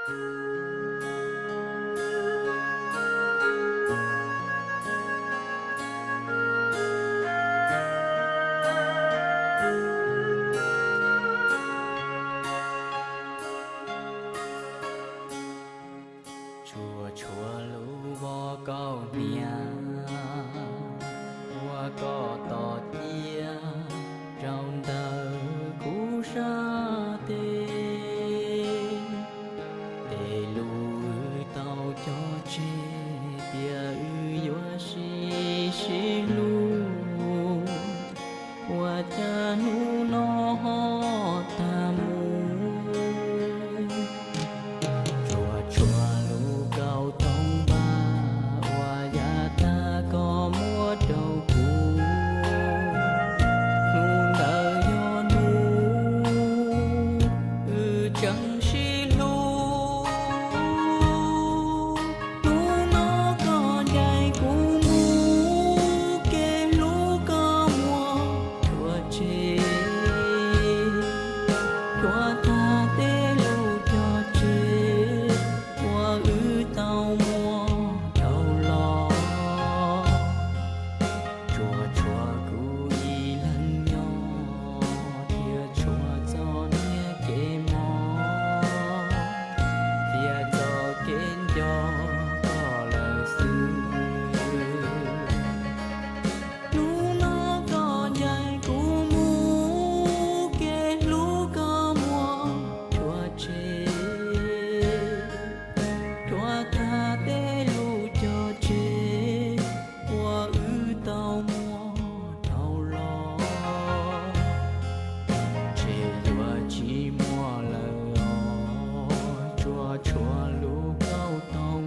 Tsuas tshuav lub voj kaus hniav uas koj tos cia rau ntawm kuv sab tes. Tej lus wb tau cog tseg tias wb yuav sib sib hlub, ua cas hnub no ho tag mus. Tsuas tshuav lub kaus tooj npaj uas yav tag koj muab rau kuv. Hnub ntawd yog hnub wb tseem sib hlub. Hnub no koj ncaim kuv mus, kev hlub koj muab rhuav tseg, rhuav tag tej lus cog tseg uas wb tau muaj dhau los. Tsuas tshuav kuv ib leeg nyob, thiab tshuav txoj niag kev mob, thiab txoj kev nco koj lawm xwb. Hnub no koj ncaim kuv mus, kev hlub koj muab rhuav tseg, rhuav tag tej lus cog tseg uas wb tau muaj dhau los. Ntshe yuav tsis muaj lawm os, tsuas tshuav lub kaus tooj